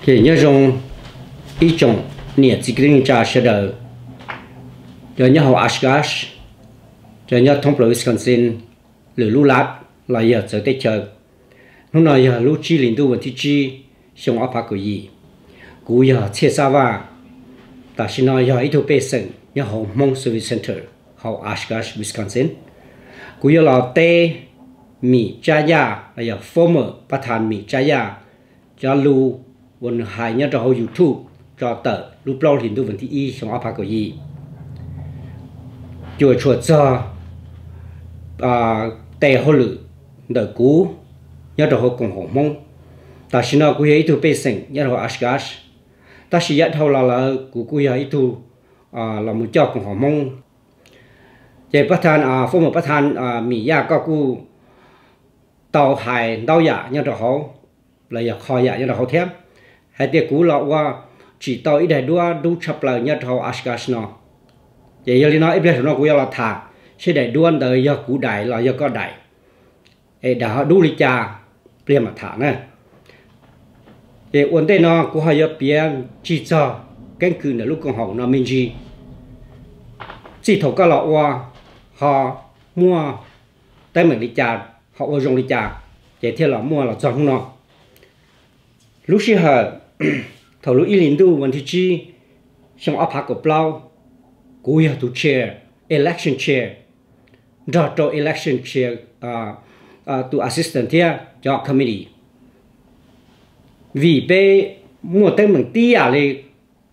Ces nyob zoo ib tsoom niam txiv kwv tij neej tsa sawv daws, cov nyob hauv Oshkosh, cov nyob thoob plaws Wisconsin, lwm lub lab los yog txawv teb chaws. Hnub no yog lub tsib hli ntuj vas thib tsib, xyoo ob phav kaum yim. Kuv yog Txhiaj Xab Vaj, tam sim no yog ib tug pej xeem nyob hauv Hmoob Service Center hauv Oshkosh, Wisconsin. Kuv yuav los teb Mim Tsab Yaj los yog former pab thas Mim Tsab Yaj cov lus uas nws hais nyob rau hauv YouTube tso tawm lub plaub hlis ntuj vas thib ib xyoo ob phav kaum yim, cuam tshuam txog tes hauj lwm ntawm kuv nyob rau hauv koom haum Hmoob. Tam sim no kuv yog ib tug pej xeem nyob rau hauv Oshkosh, tab sis yav dhau los lawm kuv kuj yog ib tug los mus coj koom haum Hmoob. Ces pab thas, former pab thas Mim Yaj, koj kuj tau hais ntau yam nyob rau hauv los yog qho yam nyob rau hauv thiab, hais tias kuv los ua tsim tau ib daim duab dub tshaj plaws nyob rau hauv Oshkosh no. Ces yog li no ib pliag saum no kuv yuav los tham seb daim duab ntawd yog kuv daim los yog koj daim, es daim ho dub li cas, pliag mam tham na. Ces ua ntej no kuv ho yuav piav ntsig txog keeb kwm ntawm lub koom haum no me ntsis. Txij thaum koj los ua ho muaj teeb meem li cas, ho ua zoo li cas, ces thiaj los muaj los txog hnub no. Lub sij hawm thaum lub ib hlis ntuj vas thib tsib, xyoo ob phav kaum plaub, kuv yog tus chair, election chair, nrog rau election chair, tus assistant thiab cov committee. Vim peb muaj teeb meem tib yam li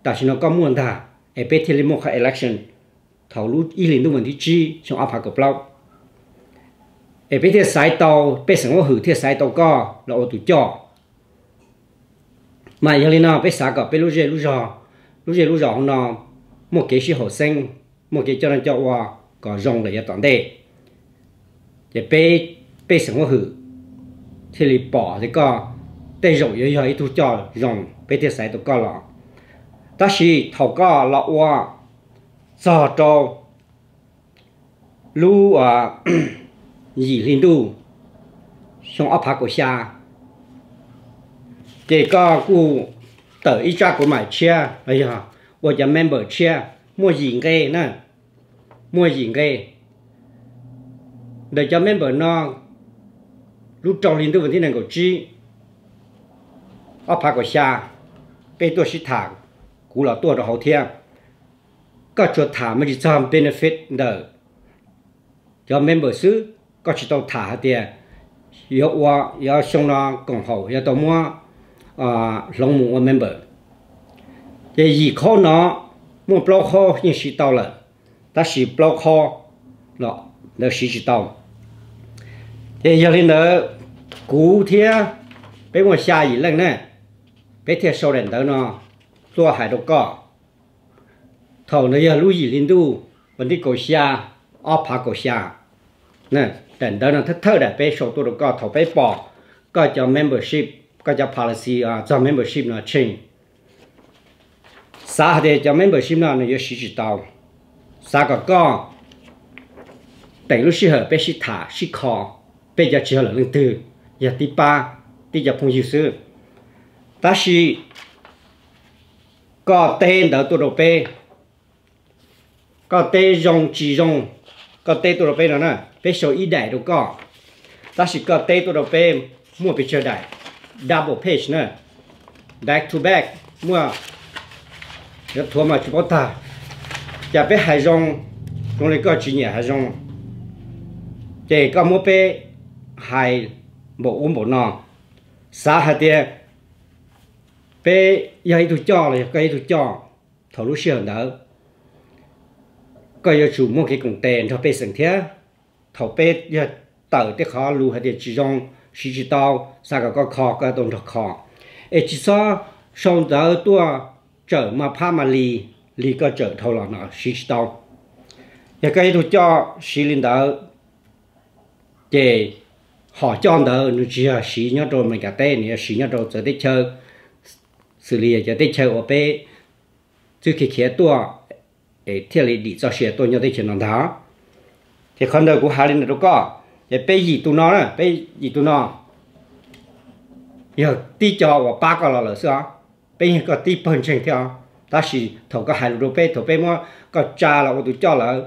tam sim no koj muaj ntag, es peb thiaj li muaj qhov election thaum lub ib hlis ntuj vas thib tsib xyoo ob phav kaum plaub, es peb thiaj xaiv tau, pej xeem huab hwm thiaj xaiv tau koj los ua tus coj. Mas yog li no peb xav kom peb lub zej lub zog, lub zej lub zos hauv no muaj kev sib haum xeeb, muaj kev coj noj coj ua kom zoo lawm yav tom ntej. Ces peb, pej xeem huab hwm thiaj li pom tias koj tej zaum yuav yog ib tug coj zoo, peb thiaj xaiv tau koj los. Tab sis thaum koj los ua txog rau lub yim hli ntuj xyoo ob phav kaum xya, ces koj kuj tawm ib tsab kuv maim tshiab los yog ua cov member tshiab, muaj yim nqe na, muaj yim nqe. Ntawm cov member no, lub rau hli ntuj vas thib nees nkaum tsib, ob phav kaum xya, peb tuaj sib tham, kuv los tuaj rau hauv thiab. Koj tsuas tham me ntsis txog benefit ntawm cov member xwb, koj tsis tau tham hais tias yuav ua, yuav xyoo no koom haum yuav tau muab hloov mus ua member. Ces yim qhov no muaj plaub qhov yeej siv tau lawm, tab sis plaub qhov los ntawd siv tsis tau. Ces yog li ntawd, kuv thiab peb muaj xya yim leej ne, peb thiaj sau daim ntawv no tuaj hais rau koj. Thaum ntawd yog lub yim hli ntuj vas thib kaum xya, ob phav kaum xya. Daim ntawv no thawj thawj daim peb sau tuaj rau koj thaum peb pom koj cov membership, koj cov policy txog membership no change. Xav hais tias cov membership no nws yuav siv tsis tau. Xav kom koj teem lub sij hawm peb sib tham sib kho, peb cov tsis yog lawm leej twg, yog tib pab, tib cov phooj ywg xwb. Tab sis koj teb ntawv tuaj rau peb, koj teb zoo tsis zoo, koj teb tuaj rau peb no na, peb sau ib daim rau koj. Tab sis koj teb tuaj rau peb muaj pes tsawg daim, double page na, back to back, muaj, yuav thuav mas tsis paub tag. Cas peb hais zoo, zoo li koj tsis nyiam hais zoo, ces koj muab peb hais npaum ub npaum no. Xav hais tias peb yog ib tug coj los yog koj yog ib tug coj, thaum lub sij hawm ntawd koj yuav tsum muaj kev koom tes nrog pej xeem thiab. Thaum peb yog tawm tej qhov lus hais tias tsis zoo, siv tsis tau, xav kom koj kho, koj yuav tau nrog kho, es tsis txhob sau ntawv tuaj tsawm mas phab mas li, li koj tsawm dhau los no siv tsis tau. Yog koj ib tug coj siv li ntawd, ces hom coj ntawd nws tsis yog siv nyob rau Amelikas teb, nws yog siv nyob rau txawv teb chaws, xws li yog cov teb chaws uas peb twb khiav khiav tuaj, es thiaj li dim txoj sia tuaj nyob teb chaws no ntag. Ces qhov ntawd kuv hais li ntawd rau koj, ces peb yim tus no, peb yim tus no yog tib co uas pab koj los lawm xwb os. peb yog koj tib pawg ntseeg thiab os. Tab sis thaum koj hais lus rau peb, thaum peb muab koj tsa los ua tus coj lawv,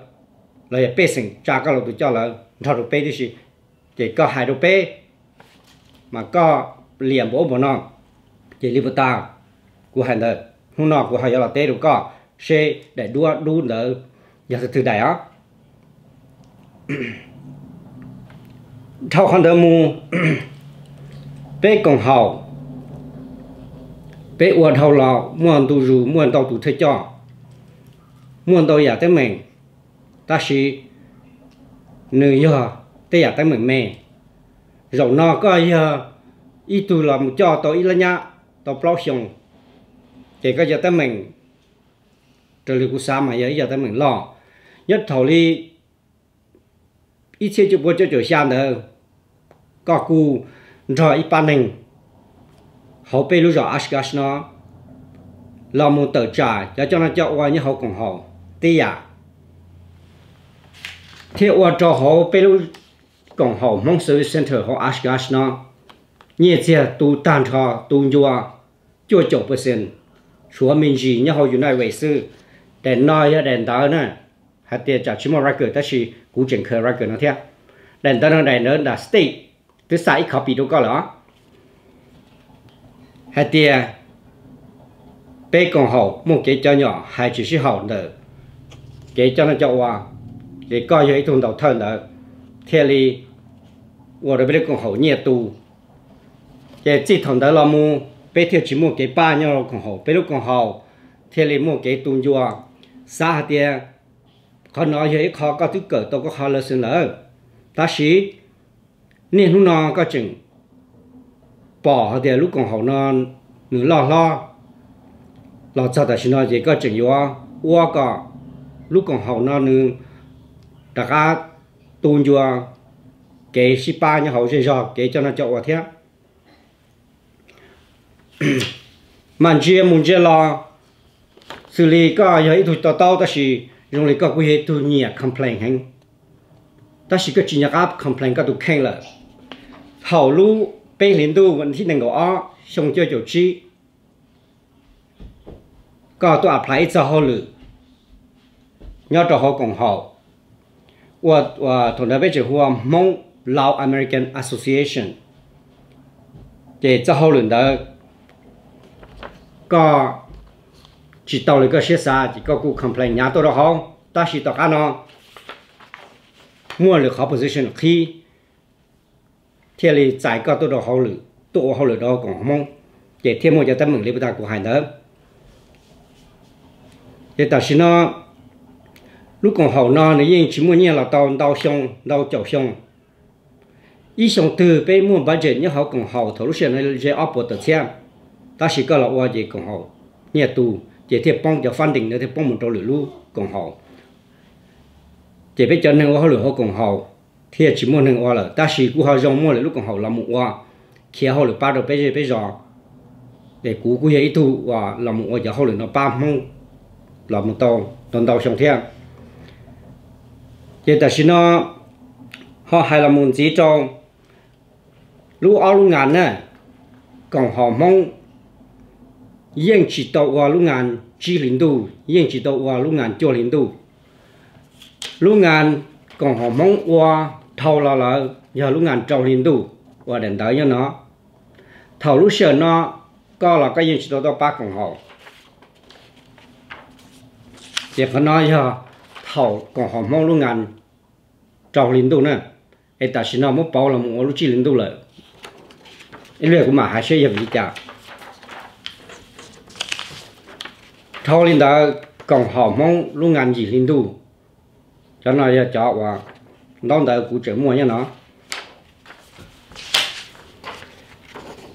los yog pej xeem tsa koj los ua tus coj lawv nrog rau peb tib si, ces koj hais rau peb mas koj liam npaum ub npaum no. Ces li puas tas, kuv hais ntawd, hnub no kuv ho yuav los teb rau koj seb daim duab dub ntawd yog tus twg daim os. Dhau qhov ntawd mus, peb koom haum, peb ua dhau los muaj ntu zus, muaj ntau tus thawj coj, muaj ntau yam teeb meem, tab sis nws yog tej yam teeb meem me. Zaum no koj yog ib tug los mus coj tau ib lab nyab tau plaub xyoos, ces koj cov teeb meem raws li kuv xav mas yog ib co teeb meem loj. Nyob thaum li ib txhiab cuaj puas cuaj caum xya ntawd, koj kuj nrog ib pab neeg hauv peb lub zos Oshkosh no los mus tawm tsam cov coj noj coj ua nyob hauv koom haum tib yam, thiab ua rau hauv peb lub koom haum Hmoob Service Center hauv Oshkosh no nyiaj txiag tu tag nrho, tu ncua cuaj caum percent, tshuav me ntsis nyob hauv United Way xwb. Daim no yog daim ntawv na, hais tias tsam tsis muaj record tab sis kuv tseem khaws record no thiab. Daim ntawv no daim ntawv nram state, twb xa ib copy rau koj lawm os. Hais tias peb koom haum muaj kev cov nyom hais tsis sib haum ntawm kev coj noj coj ua, ces koj yog ib tug ntaus thawj ntawd thiaj li ua rau peb lub koom haum nyiaj tu. Ces txij thaum ntawd los mus peb thiaj tsis muaj kev pab nyob hauv koom haum, peb lub koom haum thiaj li muaj kev tu ncua. Xav hais tias qhov no yog ib qho koj twb kawm tau koj qhov lesson lawm, tab sis niaj hnub no koj tseem pom hais tias lub koom haum no nws loj hlob los txog tam sim no, ces koj tseem yuav ua kom lub koom haum no nws rov qab tu ncua kev sib pab nyob hauv zej zog kev coj noj coj ua thiab. Mas ntsia mus ntsia los, xws li koj yog ib tug to taub tab sis zoo li koj kuj yog ib tug nyiam complain heev, tab sis koj tsis nco qab complain koj tus kheej lawm. Thaum lub peb hlis ntuj thib nees nkaum ob xyoo cuaj caum tsib, koj tuaj apply ib txoj hauj lwm nyob rau hauv koom haum, ua, thaum ntawd peb tseem hu ua Hmoob Lao American Association. Ces txoj hauj lwm ntawd koj tsis tau li koj siab xav, ces koj kuj complain hnyav tuaj rau hauv, tab sis tom qab no muaj lwm qhov position qhib, thiaj li txais koj tuaj rau hauj lwm, tuaj ua hauj lwm rau koom haum Hmoob, ces thiaj muaj cov teeb meem li puag ta kuv hais ntawd. Ces tam sim no lub koom haum no nws yeej tsis muaj nyiaj los tau ntau xyoo, ntau caum xyoo. Ib xyoo twg peb muaj budget nyob hauv koom haum thaum lub sij hawm no ze ob puas tawm txhiab, tab sis koj los ua ces koom haum nyiaj tu, ces thiaj poob cov funding ntawd thiaj poob mus rau lwm lub koom haum, ces peb cov neeg ua hauj lwm hauv koom haum thiaj tsis muaj neeg ua lawm. Tab sis kuj ho zoo muaj lwm lub koom haum los mus ua, khiav hauj lwm pab rau peb zej peb zos. Es kuv kuj yog ib tug uas los mus ua cov hauj lwm no pab Hmoob los mus tau ntau ntau xyoo thiab. Ces tam sim no ho hais los mus ntxiv rau lub ob lub ngas na, koom haum Hmoob yeej tsis tau ua lub ngas tsib hlis ntuj, yeej tsis tau ua lub ngas cuaj hlis ntuj. Lub ngas koom haum Hmoob ua dhau los lawm yog lub ngas rau hlis ntuj uas daim ntawv nyob no. Thaum lub sij hawm no koj los koj yeej tsis tau tuaj pab koom haum. Ces qhov no yog thaum koom haum Hmoob lub ngas rau hli ntuj na, es tam sim no muab pauv los mus ua lub tsib hli ntuj lawm. Ib pliag kuv mam hais seb yog vim li cas. Dhau li ntawd, koom haum Hmoob lub ngas yim hli ntuj, cov no yog cov uas ntaub ntawv kuv tseem muaj nyob no.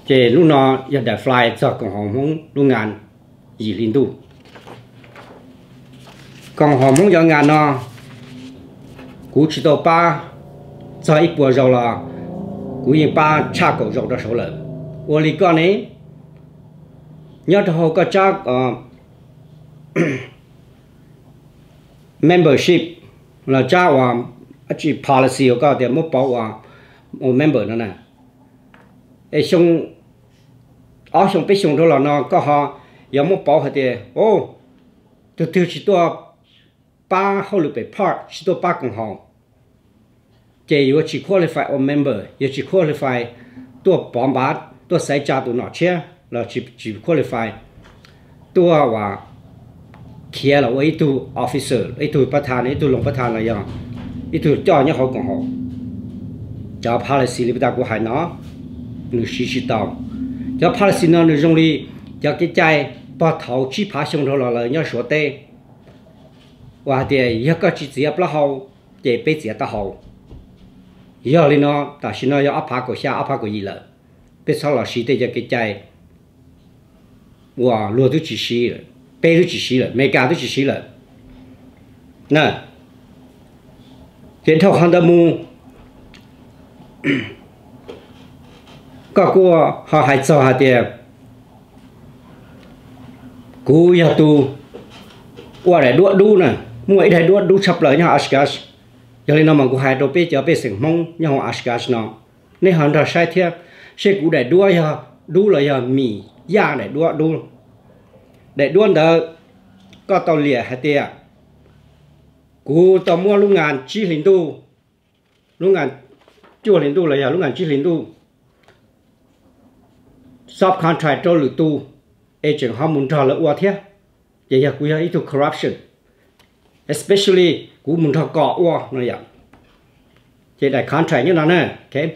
Ces lub no yog daim fly txog koom haum Hmoob lub ngas yim hli ntuj. Koom haum Hmoob cov ngas no kuv tsis tau pab txog ib puas zaus los kuv yeej pab tshaj kaum zaus rau saud lawm. Ua li koj ne, nyob rau hauv koj tsab membership los tsab uas tsis policy uas koj tias muab pauv ua, ua member no na, es xyoo, ob xyoo peb xyoo dhau los no koj ho yog muab pauv hais tias, o, tus twg tsis tuaj pab hauj lwm pem park, tsis tuaj pab koom haum, ces yuav tsis qualify ua member, yuav tsis qualify tuaj pov npav, tuaj xaiv tsa tus nom tshiab los tsis qualify tuaj ua khiav los ua ib tug officer, ib tug pab thas, ib tug loos pab thas los yog ib tug coj nyob hauv koom haum. Cov policy li tas kuv hais no nws siv tsis tau. Cov policy no nws zoo li cov kev cai pog thaud tsib phav xyoo dhau los lawm nyob Suav teb uas hais tias yog koj tsis txiav plaub hau ces peb txiav taub hau. Yog li no, tam sim no yog ob phav kaum xya ob phav kaum yim lawm, peb txhob los siv tej cov kev cai uas luag twb tsis siv, peb twb tsis siv lawm, Amelikas twb tsis siv lawm na. Ces dhau qhov ntawd mus, koj kuj ho hais txog hais tias kuv yog tus ua daim duab dub na, muaj ib daim duab dub tshaj plaws nyob hauv Oshkosh. Yog li no mas kuv hais rau peb cov pej xeem Hmoob nyob hauv Oshkosh no, nej ho nrog saib thiab, seb kuv daim duab yog dub los yog Mis Yaj daim duab dub. Daim duab ntawd koj tau liam hais tias kuv tau muab lub ngas tsib hlis ntuj, lub ngas cuaj hlis ntuj los yog lub ngas tsib hlis ntuj subcontract rau lwm tus, es tseem ho mus nrog lawv ua thiab. Ces yog kuv yog ib tug corruption, especially kuv mus nrog koj ua no yom. Ces daim contract nyob no na, tseeb,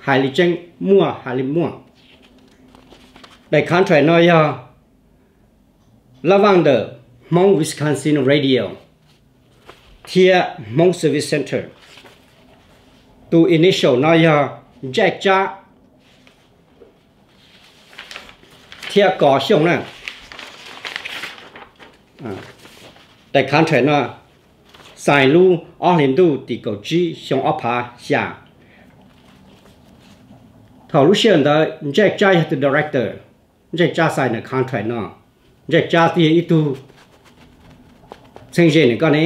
hais li tseeb, muaj hais li muaj. Daim contract no yog lab vaj ntawm Hmoob Wisconsin Radio thiab Hmoob Service Center. Tus initial no yog Ntsaj Tsab thiab Kos Xyooj na. Daim contract no sign lub ob hlis ntuj tim kaum tsib xyoo ob phav xya. Thaum lub sij hawm ntawd Ntsaj Tsab yog tus director, Ntsaj Tsab sign daim contract no. Ntsaj Tsab twb yog ib tug txheeb ze nws koj ne,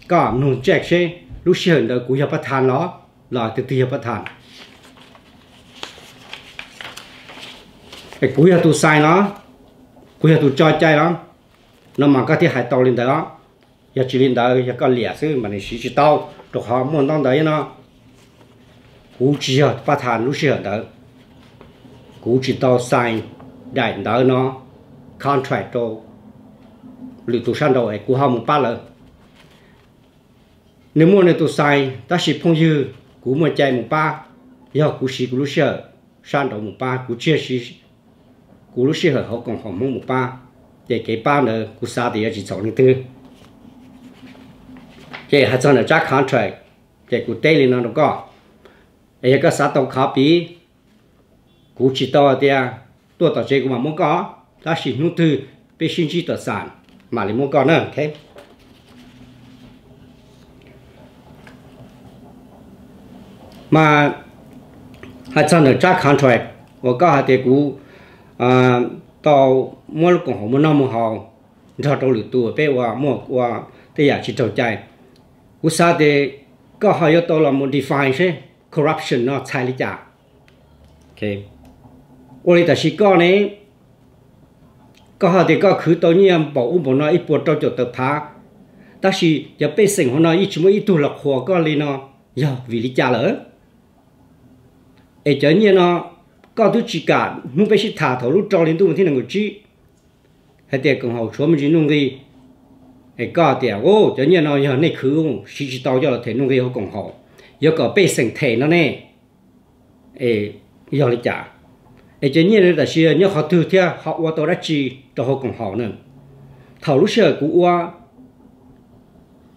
koj mloog check seb lub sij hawm ntawd kuv yog pab thas los, los tus twg yog pab thas. Kuv yog tus sign los, kuv yog tus tso cai los, no mas koj thiaj hais tau li ntawd os. Yog tsis li ntawd yog koj liam xwb mas nws siv tsis tau, rau qhov muaj ntaub ntawv no. Kuv tsis yog pab thas lub sij hawm ntawd, kuv tsis tau sign daim ntawv no, contract rau lwm tus sab nraud es kuv ho mus pab lawv. Nws muaj nws tus sign, tab sis phooj ywg, kuv muaj cai mus pab, yog kuv siv kuv lub sij hawm sab nraud mus pab, kuv tsis siv kuv lub sij hawm hauv koom haum Hmoob mus pab, ces kev pab ntawd kuv xav tias yuav tsis txhaum leej twg. Ces hais txog ntawm tsab contract, ces kuv teb li no rau koj, es yog koj xav tau copy, kuv tsis tau hais tias tuaj tom tsev kuv mam muab koj, tab sis hnub twg peb sib ntsib tom xam mam li muab koj na. Mas hais txog ntawm tsab contract uas koj hais tias kuv tau muab lub koom haum mus noj mus haus nrog rau lwm tus, peb ua muaj ua tej yam tsis raug cai, kuv xav tias koj ho yuav tau los mus define seb corruption no txhais li cas. Ua li tam sim koj ne, koj hais tias koj khwv tau nyiaj npaum ub npaum no ib puas rau caum tawm phav, tab sis cov pej xeem hauv no yeej tsis muaj ib tug los qhuas koj li no, yog vim li cas lawm? Es cov nyiaj no koj twb tsis kam, hnub peb sib tham thaum lub rau hli ntuj thib nees nkaum tsib hais tias koom haum tshuav me ntsis nuj nqi, es koj tias cov nyiaj no yog nej khwv siv tsis tau coj los them nuj nqi hauv koom haum, yuav kom pej xeem them no ne. Es yog li cas? Es cov nyiaj no tam sim nyob qhov twg thiab ho ua tau dab tsi rau hauv koom haum na? Thaum lub sij hawm kuv ua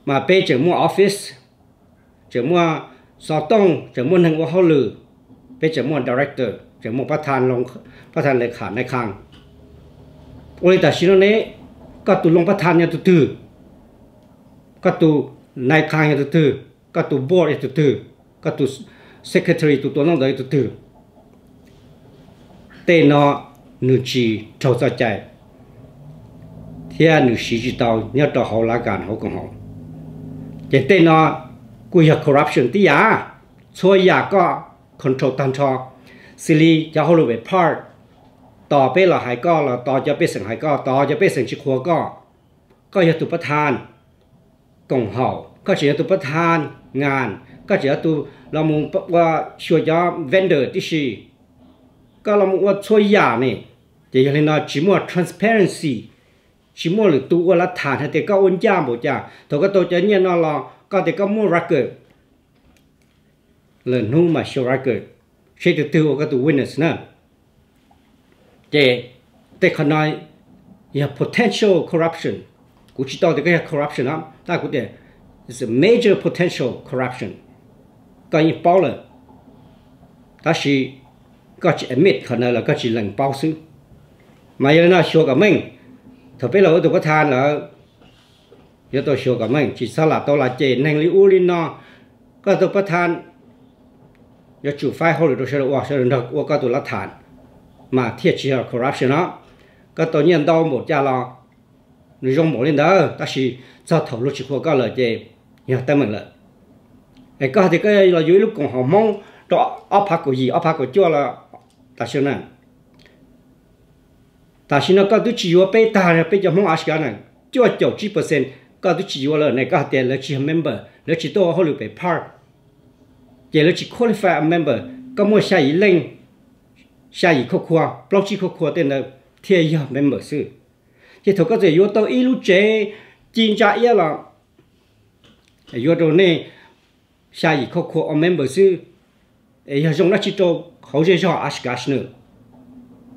mas peb tseem muaj office, tseem muaj xov tooj, tseem muaj neeg ua hauj lwm, peb tseem muaj director, tseem muaj pab thas, pab thas le kham nai khas. Ua li tam sim no ne, koj tus loos pab thas yog tus twg? Koj tus nai khas yog tus twg? Koj tus board yog tus twg? Koj tus secretary tus tua ntaub ntawv yog tus twg? Tej no nws tsis raug txoj cai thiab nws siv tsis tau nyob rau hauv lav kas hauv koom haum. Ces tej no kuj yog corruption tib yam. Txhua yam koj control tag nrho, xws li cov hauj lwm pem park, Tos peb los hais koj los tos cov pej xeem hais koj, tos cov pej xeem tsis qhuas koj. Koj yog tus pab thas koom haum, koj tseem yog tus pab thas ngas, koj tseem yog tus los mus ua xyuas cov vendor tib si, koj los mus ua txhua yam ne. Ces yog li no tsis muaj transparency, tsis muaj lwm tus ua lav tham hais tias koj ua ncaj npaum cas. Thaum koj tau cov nyiaj no los koj tias koj muaj record, lwm hnub mas show record, seb tus twg ua koj tus witness na. Ces tej qhov no yog potential corruption. Kuv tsis tau tias koj yog corruption no, tab kuv tias it's a major potential corruption. Koj yeej paub lawm, tab sis koj tsis admit qhov ntawd los koj tsis lees paub xwb. Mas yog li no xyuas kom meej, thaum peb los ua tus pab thas lawm, yuav tau xyuas kom meej, tsis txhob lam tau los cem neeg li ub li no. Koj tus pab thas yuav tsum faib hauj lwm rau sawv daws ua, sawv daws nrog ua koj tus lav tham, mas thiaj tsis yog corruption no. Koj tau nyiaj ntau npaum cas los nws zoo npaum li ntawd, tab sis txog thaum luag tsis qhuas koj lawm ces yog teeb meem lawm. Es koj hais tias koj los yuav ib lub koom haum Hmoob rau ob phav kaum yim ob phav kaum cuaj los tam sim na, tam sim no koj twb tsis yuav peb tag, peb cov Hmoob Alaska na, cuaj caum tsib percent koj twb tsis yuav lawm ne. Koj hais tias lawv tsis yog member, lawv tsis tuaj ua hauj lwm pem park, ces lawv tsis qualify member. Koj muaj xya yim leej, xya yim khub khua, plaub tsib khub khua tej ntawd thiaj yog member xwb. Ces thaum koj txawm yuav tau ib lub tsev ci ntsa iab los yuav rau nej xya yim khub khua ua member xwb, es yog zoo dab tsi rau hauv zej zog Alaska na,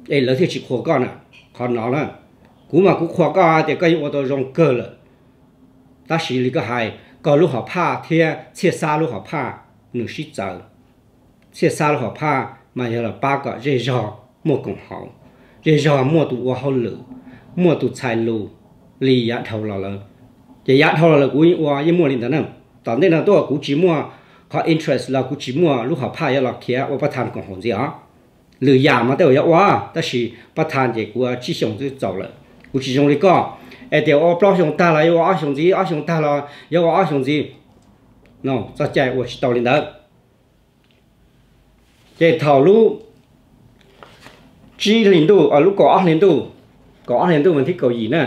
es lawv thiaj tsis qhuas koj na. Qhov no na, kuv mas kuv qhuas koj tias koj yeej ua tau zoo kawg lawm, tab sis li koj hais, koj lub hom phaj thiab Txhiaj Xab lub hom phaj nws sib txawv. Txhiaj Xab lub hom phaj mas yog los pab kom zej zog muaj koom haum, zej zog muaj tus ua hauj lwm, muaj tus txhais lus li yav dhau los lawm. Ces yav dhau los lawm kuv yeej ua yeej muaj li ntawd na. Tom ntej no tuaj kuv tsis muaj qhov interest los kuv tsis muaj lub hom phaj yuav los khiav ua pab thas koom haum ntxiv os. Lwm yam mas tej zaum yuav ua, tab sis pab thas ces kuv tsib xyoos twb txaus lawm. Kuv tsis zoo li koj, es tias ua plaub xyoos tag los yuav ua ob xyoos ntxiv, ob xyoos tag los yuav ua ob xyoos ntxiv. No, txoj cai ua tsis tau li ntawd. Ces thaum lub tsib hlis ntuj, lub kaum ob hlis ntuj, kaum ob hlis ntuj vas thib kaum yim na,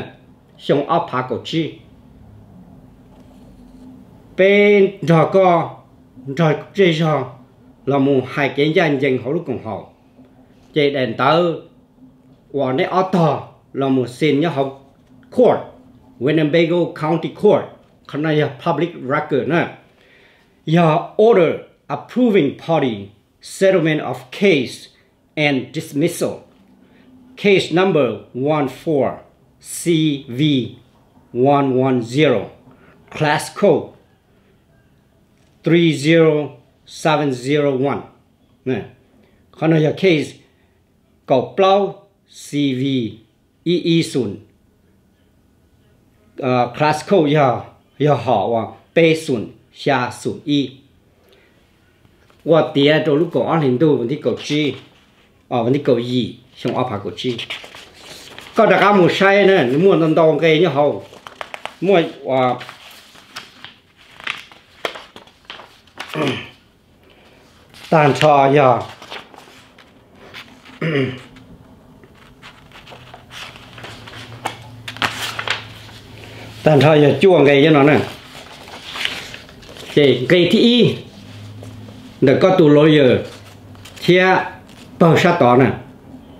xyoo ob phav kaum tsib, peb nrog koj, nrog zej zog los mus hais kev ncaj ncees hauv lub koom haum. Ces daim ntawv uas nej ob tog los mus sign nyob hauv court, Winnebago County Court, qhov no yog public record na, yog order approving party settlement of case and dismissal. Case number one four C V one one zero, class code three zero seven zero one. Qhov no yog case kaum plaub C V ib ib xoom, class code yog, yog hom uas peb xoom xya xoom ib. Ua tiav rau lub kaum ob hlis ntuj vas thib kaum tsib, vas thib kaum yim xyoo ob phav kaum tsib. Koj rov qab mus saib na, nws muaj ntau ntau nqe nyob hauv. Muaj tag nrho yog, tag nrho yog cuaj nqe nyob no na. Ces nqe thib ib, ntawm koj tus lawyer thiab pawg sab tod na,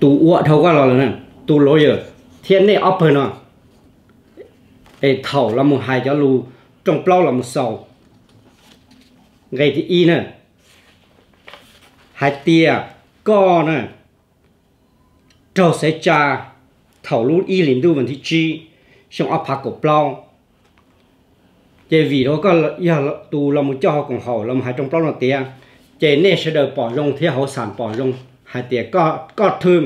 tus ua dhau koj los lawm na, tus lawyer thiab nej ob pawg no, es thaum los mus hais cov lus rooj plaub los mus xaus, nqe thib ib na, hais tias koj na raug xaiv tsa thaum lub ib hlis ntuj vas thib tsib xyoo ob phav kaum plaub. Ces vim rau koj yog tus los mus coj hauv koom haum los mus hais rooj plaub no tiav, ces nej sawv daws pom zoo thiab hauv xam pom zoo hais tias koj thwm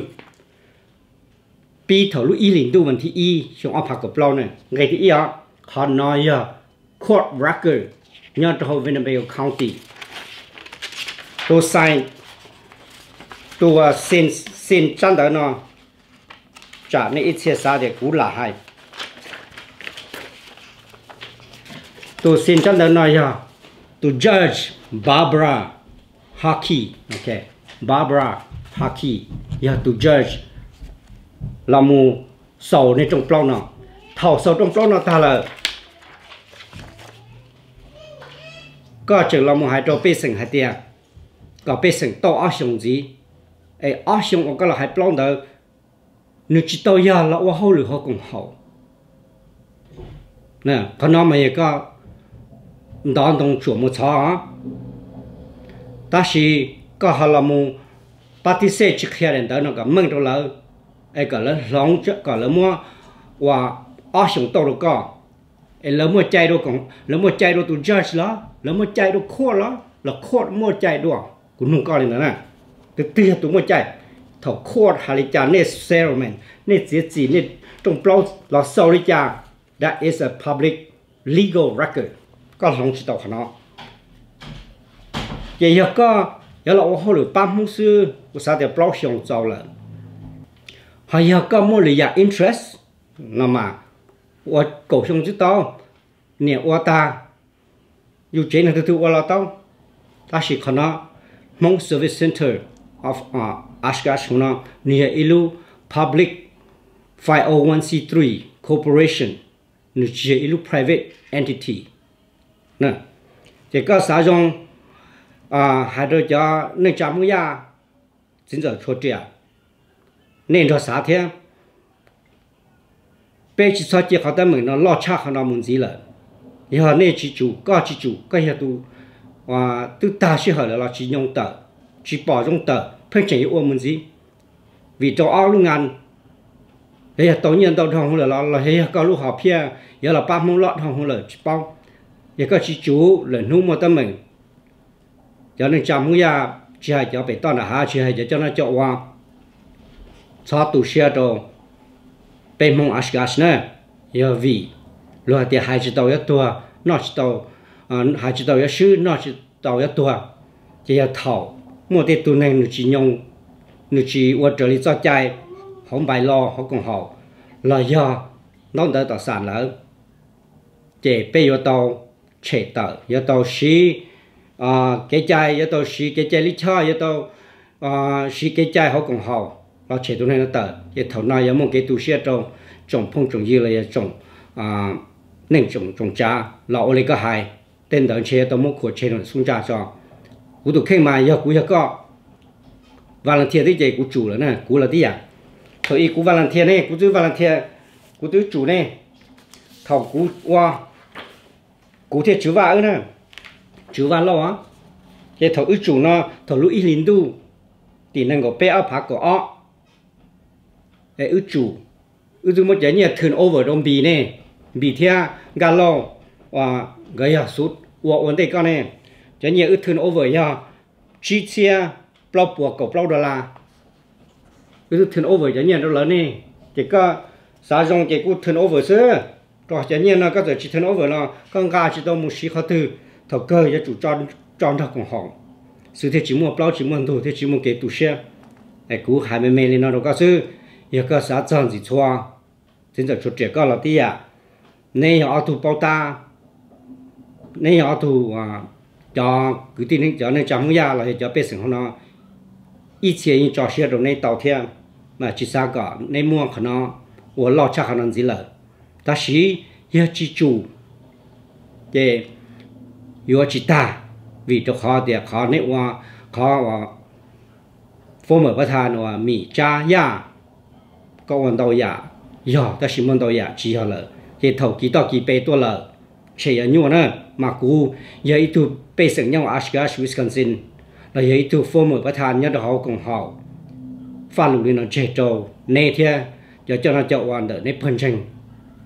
pib thaum lub ib hlis ntuj vas thib ib xyoo ob phav kaum plaub na. Nqe thib ib os, qhov no yog court record nyob rau hauv Winnebago County. Tus sign, tus sign, sign tsab ntawv no, tsam nej ib txhia xav tias kuv lam hais. Tus sign tsab ntawv no yog tus judge Barbara Hockey, ok, Barbara Hockey yog tus judge los mus xaus nej rooj plaub no. Thaum xaus rooj plaub no tag lawm, koj tseem los mus hais rau pej xeem hais tias kom pej xeem tau ob xyoos ntxiv, es ob xyoos uas koj los hais plaub ntawd, nws tsis tau yog los ua hauj lwm hauv koom haum. Qhov no mas yog koj ntov ntoo tsuam mus txhov. Tab sis koj ho los mus pab tib xej tsis qhia daim ntawv no kom meej rau lawv, es kom lawv hloov, kom lawv muab ua ob xyoos tauj rau koj, es lawv muaj cai, lawv muaj cai dua tus judge los, lawv muaj cai dua court los, los court muaj cai dua. Kuv nug koj li ntawd na, tus twg yog tus muaj cai? Thaum court hais li cas, nej settlement, nej txiav txim, nej rooj plaub los xaus li cas, that is a public legal record. Koj hloov tsis tau qhov no. Ces yog koj yuav los ua hauj lwm pab Hmoob xwb, kuv xav tias plaub xyoo txaus lawm. Ho yog koj muaj lwm yam interest no mas, ua kaum xyoo twb tau, niam ua tag, yus tsev neeg twg twg ua los tau. Tab sis qhov no, Hmong Service Center of Oshkosh no, nws yog ib lub public five oh one c three corporation, nws tsis yog ib lub private entity. Ces koj xav zoo hais rau cov neej tsa Hmoob Yaj, txiv ntxawm Tshuas Riam, nej nrog xav thiab. Peb tsis txhob cia qhov teeb meem no loj tshaj qhov no mus ntxiv lawm. Yog nej tsis tsum, koj tsis tsum, koj yog tus twb tag sij hawm lawm los tsis nyoo tawm, tsis pom zoo tawm, pheej tseem yuav ua mus ntxiv. Vim rau ob lub ngan, yog tau nyiaj ntau dhau hwv lawm los, los yog koj lub hom phiaj yuav los pab Hmoob loj dhau hwv lawm tsis paub. Yog koj tsis tsum, lawm hnub muaj teeb meem, cov neej tsa Hmoob Yaj, tsis hais cov pem toj nram hav, tsis hais cov coj noj coj ua, txhob tu siab rau peb Hmoob Oshkosh na. Yog vim luag hais tias hais tsis tau yuav tuag, noj tsis tau, hais tsis tau yuav swb, noj tsis tau yuav tuag. Ces yog thaum muaj tej tug neeg nws tsis nyoo, nws tsis ua raws li txoj cai hauv npaim lo hauv koom haum, los yog ntaub ntawv tom xam lawm, ces peb yuav tau tshem tawm, yuav tau siv kev cai, yuav tau siv kev cai lij choj, yuav tau siv kev cai hauv koom haum los tshem tus neeg no tawm. Ces thaum no yuav muaj kev tu siab rau tsoom phooj tsoom ywg los yog tsoom neej tsoom tsav los ua li koj hais, tej ntawd ntshe yuav tau muab khuam tseg rau xub ntsaj tso. Kuv tus kheej mas yog kuv yog koj volunteer tib ces kuv tsum lawm na, kuv los tib yam. Thaum ub kuv volunteer ne, kuv twb volunteer, kuv twb tsum ne. Thaum kuv ua, kuv thiaj Tswv Vaj wb na, Tswv Vaj Lauj. Ces thaum wb tsum no, thaum lub ib hlis ntuj, tim nees nkaum peb ob phav kaum ob, es wb tsum, wb twb muab cov nyiaj turn over rau Npis ne, Npis thiab Nkaj Lauj, nkawd yog xub ua ua ntej koj ne. Cov nyiaj wb turn over yog tsib txhiab plaub puas kaum plaub dollar. Wb twb turn over cov nyiaj rau lawv ne. Ces koj xav zoo ces kuj turn over xwb, rau cov nyiaj no koj txawm tsis turn over los koj nqa tsis tau mus siv qhov twg, thaum kawg yuav tsum tso nrog koom haum xwb thiaj tsis muaj plaub tsis muaj ntug thiaj tsis muaj kev tu siab. Kuv hais me me li no rau koj xwb, yog koj xav txog ntxim txhua, txiv ntxawm Tshuas Riam koj los tib yam. Neb yog ob tug paub tab, neb yog ob tug, cov kwv tij cov neej tsa Hmoob Yaj los yog cov pej xeem hauv no, ib txhia yeej tso siab rau neb tau thiab, mas tsis xav kom neb muab qhov no ua loj tshaj qhov no ntxiv lawm. Tab sis yog tsis tsum ces yuav tsis tag, vim rau qhov tias qhov neb ua, qhov former Pathan uas Mim Tsab Yaj, koj ua ntau yam yog, tab sis muaj ntau yam tsis yog lawm. Ces thaum kis toj kis pes tuaj lawm, tshem yog nyuaj na. Mas kuv yog ib tug pej xeem nyob Oshkosh, Wisconsin, los yog ib tug former Pathan nyob rau hauv koom haum, faj lus li no tseg rau neb thiab cov coj noj coj ua ntawm neb pawg ntseeg.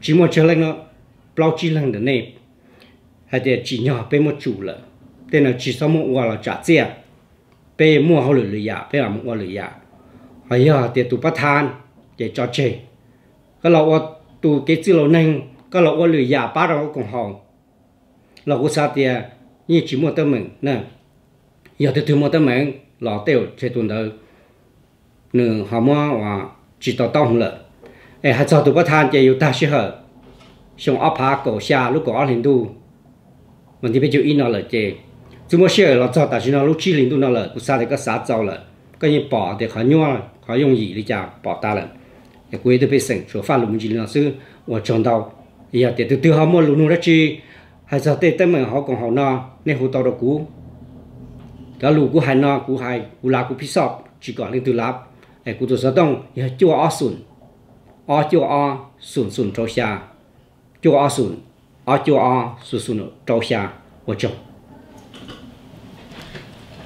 Tsis muaj tsawg leej no, plaub tsib leeg ntawm nej hais tias tsim nyog peb muab tsum lawm. Tej no tsis txhob muab ua los tsam txiaj. Peb muaj hauj lwm lwm yam peb mam mus ua lwm yam. Ho yog tias tus Pathan ces tso tseg. Koj los ua tus kev txwj laus neeg, koj los ua lwm yam pab rau koom haum los kuv xav tias yeej tsis muaj teeb meem na. Yog tus twg muaj teeb meem los tej zaum tseg tus ntawd nws ho muab tsis to taub hwv lawm. Es hais txog tus Pathan ces yus tag sij hawm xyoo ob phav kaum xya lub kaum ob hlis ntuj, vas thib peb caug ib no lawm ces twb muab sij hawm los txog tam sim no lub tsib hlis ntuj no lawm, kuv xav tias koj xav txaus lawm, koj yeej pom tias qhov nyuaj qhov yooj yim li cas pom tas lawm. Kuv yog ib tug pej xeem tsuas faj lus me ntsis li no xwb, ua tsaug ntau. Yog tias tus twg ho muaj lus nug dab tsi hais txog tej teeb meem hauv koom haum no, nej hu tau rau kuv. Cov lus kuv hais no kuv hais kuv lav kuv phij xoj, tsis kom leej twg lav. Kuv tus xov tooj yog cuaj ob xoom, ob cuaj ob xoom xoom rau xya, cuaj ob xoom, ob cuaj ob xoom xoom rau xya. Ua tsaug.